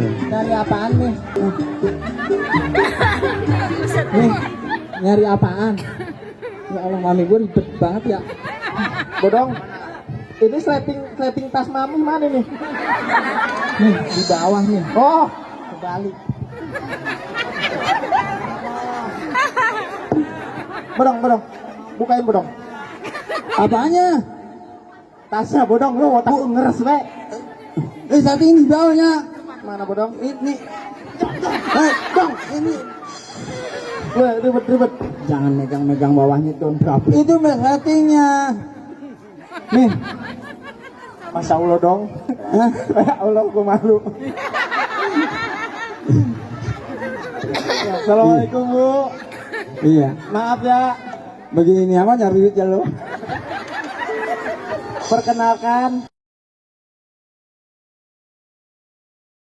Nyari apaan nih? Nih, nyari apaan? Ya Allah, mami gue ribet banget ya. Bodong, ini sleting tas mami mana nih? Nih, di bawah nih. Oh, kebalik. Bodong, bukain bodong. Apanya? Tasnya bodong, lu otak lu ngeres we. Sleting di bawahnya. Mana bodong? Ini. Dong, ini. Wah, ribet. Jangan megang bawahnya tuh, berapa? Itu settingnya. Nih. Masya Allah dong. Ya Allah, gue malu. Ya, Assalamualaikum Bu. Iya. Maaf ya. Begini apa nyari duit ya lo? Perkenalkan.